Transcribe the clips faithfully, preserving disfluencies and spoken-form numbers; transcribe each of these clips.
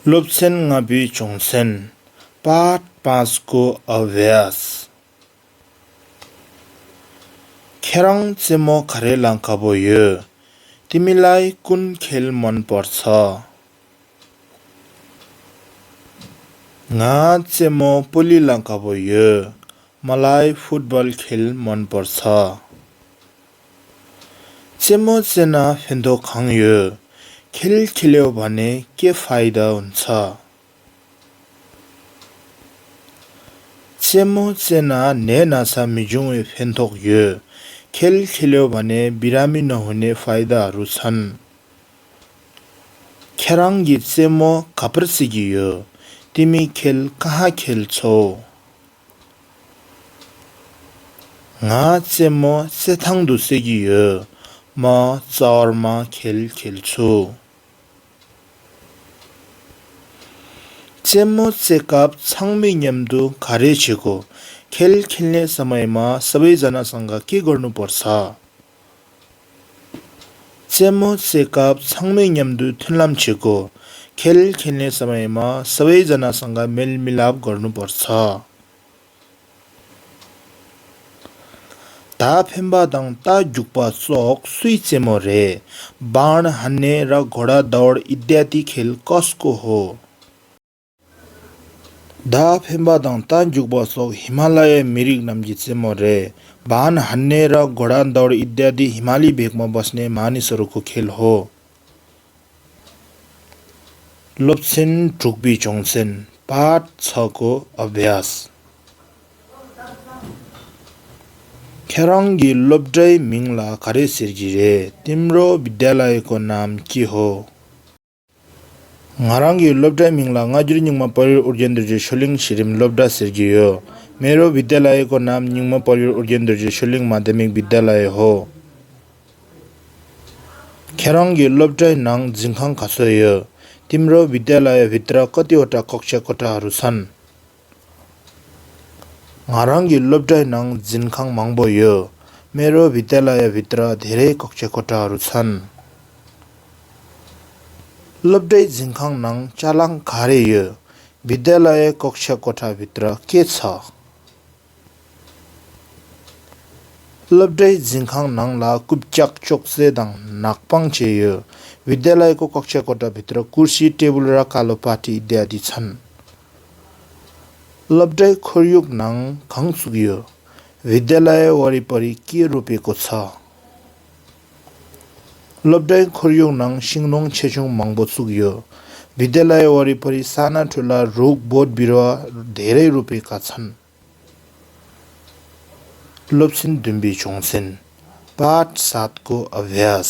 སློབ་ཚན་ལྔ་པའི་སྦྱོང་ཚན། Part पाँच को अभ्यास। ཁྱེད་རང་རྩེད་མོ་ག་རེ་ལ་དགའ་པོ་ཡོད། तिमीलाई कुन खेल मन पर्छ? ང་རྩེད་མོ་བོ་ལི་ལ་དགའ་པོ་ཡོད། मलाई फुटबल खेल मन पर्छ। རྩེད་མོ་རྩེས་ན་ཕན་ཐོགས་གང་ཡོད། खेल खेल्यो भने के फाइदा हुन्छ? རྩེད་མོ་རྩེས་ན་ནད་ན་ཚ་མི་འབྱུང་བའི་ཕན་ཐོགས་ཡོད། खेल खेल्यो भने बिरामी नहुने फाइदाहरू छन्। ཁྱེད་རང་གིས་རྩེད་མོ་ག་པར་རྩེ་གི་ཡོད། तिमी खेल कहाँ खेल्छौ? ང་རྩེད་མོ་རྩེད་ཐང་དུ་རྩེ་གི་ཡོད། म चौरमा खेल खेल्छु। རྩེད་མོ་རྩེ་སྐབས་ཚང་མའི་མཉམ་དུ་ག་རེ་བྱེད་དགོས། खेल खेल्ने समयमा सबैजनासँग के गर्नुपर्छ? རྩེད་མོ་རྩེ་སྐབས་ཚང་མའི་མཉམ་དུ་མཐུན་ལམ་བྱེད་དགོས། खेल खेल्ने समयमा सबैजनासँग मेलमिलाप गर्नुपर्छ। ཟླ་འཕེན་པ་དང་རྟ་རྒྱུག་པ་སོགས་སུའི་རྩེད་མོ་རེད། बाण हान्ने र घोडा दौड इत्यादि खेल कसको हो? ཟླ་འཕེན་པ་དང་རྟ་རྒྱུག་པ་སོགས་ཧི་མ་ལ་ཡའི་མི་རིགས་རྣམས་ཀྱི་རྩེད་མོ་རེད། बाण हान्ने र घोडा दौड इत्यादि हिमाली भेगमा बस्ने मानिसहरूको खेल हो। སློབ་ཚན་དྲུག་པའི་སྦྱོང་ཚན། पाठ छ को अभ्यास। ཁྱེད་རང་གི་སློབ་གྲྭའི་མིང་ལ་ག་རེ་ཟེར་གྱི་རེད། तिम्रो विद्यालयको नाम के हो? ང་རང་གི་སློབ་གྲྭའི་མིང་ལ་སྔ་འགྱུར་རྙིང་མ་དཔལ་ཡུལ་ཨོ་རྒྱན་རྡོ་རྗེ་ཆོས་གླིང་གཞི་རིམ་སློབ་གྲྭ་ཟེར་གྱི་ཡོད། मेरो विद्यालयको नाम निङ्म परिवार उर्गेन दोर्जे छोलिङ माध्यमिक विद्यालय हो। ཁྱེད་རང་གི་སློབ་གྲྭའི་ནང་འཛིན་ཁང་ག་ཚོད་ཡོད། तिम्रो विद्यालयभित्र कतिवटा कक्षा कोठाहरू छन्? ང་རང་གི་སློབ་གྲྭའི་ནང་འཛིན་ཁང་མང་པོ་ཡོད། मेरो विद्यालयभित्र धेरै कक्षा कोठाहरू छन्। སློབ་གྲྭའི་འཛིན་ཁང་ནང་ཅ་ལག་ག་རེ་ཡོད། विद्यालय कक्षा कोठाभित्र के छ? སློབ་གྲྭའི་འཛིན་ཁང་ནང་ལ་རྐུབ་བཀྱག་ཅོག་ཙེ་དང་ནག་པང་བཅས་ཡོད། विद्यालयको कक्षा कोठाभित्र कुर्सी टेबुल र कालो पाटी इत्यादि छन्। སློབ་གྲྭའི་ཁོར་ཡུག་ནང་གང་བཙུགས་ཡོད། विद्यालय वरिपरि के रोपेको छ? སློབ་གྲྭའི་ཁོར་ཡུག་ནང་ཤིང་སྡོང་ཆེ་ཆུང་མང་པོ་བཙུགས་ཡོད། विद्यालय वरिपरि साना ठुला रुख बोट बिरुवा धेरै रोपेका छन्। སློབ་ཚན་བདུན་པའི་སྦྱོང་ཚན། पाठ सात को अभ्यास।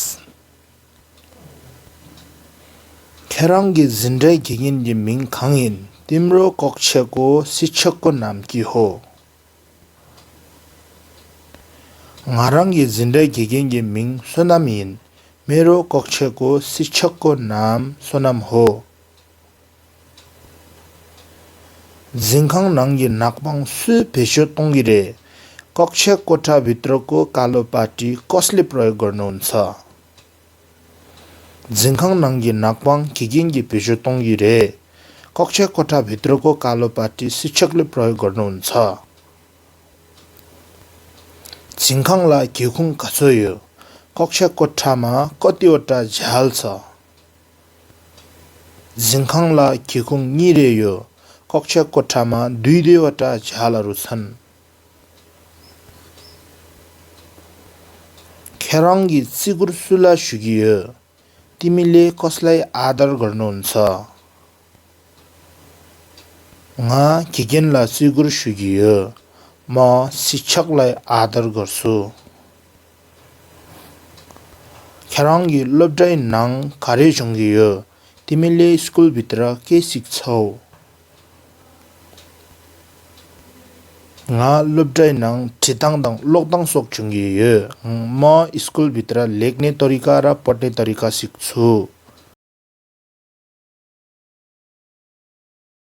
ཁྱེད་རང་གི་འཛིན་གྲྭའི་དགེ་རྒན་གྱི་མིང་གང་ཡིན། तिम्रो कक्षाको शिक्षकको नाम के हो? ང་རང་གི་འཛིན་གྲྭའི་དགེ་རྒན་གྱི་མིང་བསོད་ནམས་ཡིན། मेरो कक्षाको शिक्षकको नाम सोनाम हो। འཛིན་ཁང་ནང་གི་ནག་པང་སུས་བེད་སྤྱོད་གཏོང་གི་རེད། कक्षा कोठाभित्रको कालो पाटी कसले प्रयोग गर्नुहुन्छ? འཛིན་ཁང་ནང་གི་ནག་པང་དགེ་རྒན་གྱིས་བེད་སྤྱོད་གཏོང་གི་རེད། कक्षा कोठाभित्रको कालो पाटी शिक्षकले प्रयोग गर्नुहुन्छ। འཛིན་ཁང་ལ་སྒེའུ་ཁུང་ག་ཚོད་ཡོད། कक्षा कोठामा कतिवटा झ्याल छ? འཛིན་ཁང་ལ་སྒེའུ་ཁུང་གཉིས་རེ་ཡོད། कक्षा कोठामा दुई दुईवटा झ्यालहरू छन्। ཁྱེད་རང་གིས་བརྩི་བཀུར་སུ་ལ་ཞུ་གི་ཡོད། तिमीले कसलाई आदर गर्नुहुन्छ? ང་དགེ་རྒན་ལ་བརྩི་བཀུར་ཞུ་གི་ཡོད། म शिक्षकलाई आदर गर्छु। ཁྱེད་རང་གིས་སློབ་གྲྭའི་ནང་ག་རེ་སྦྱོང་གི་ཡོད། तिमीले स्कुलभित्र के सिक्छौ? ང་སློབ་གྲྭའི་ནང་འབྲི་སྟངས་དང་ཀློག་སྟངས་སོགས་སྦྱོང་གི་ཡོད། म स्कुलभित्र लेख्ने तरिका र पढ्ने तरिका सिक्छु।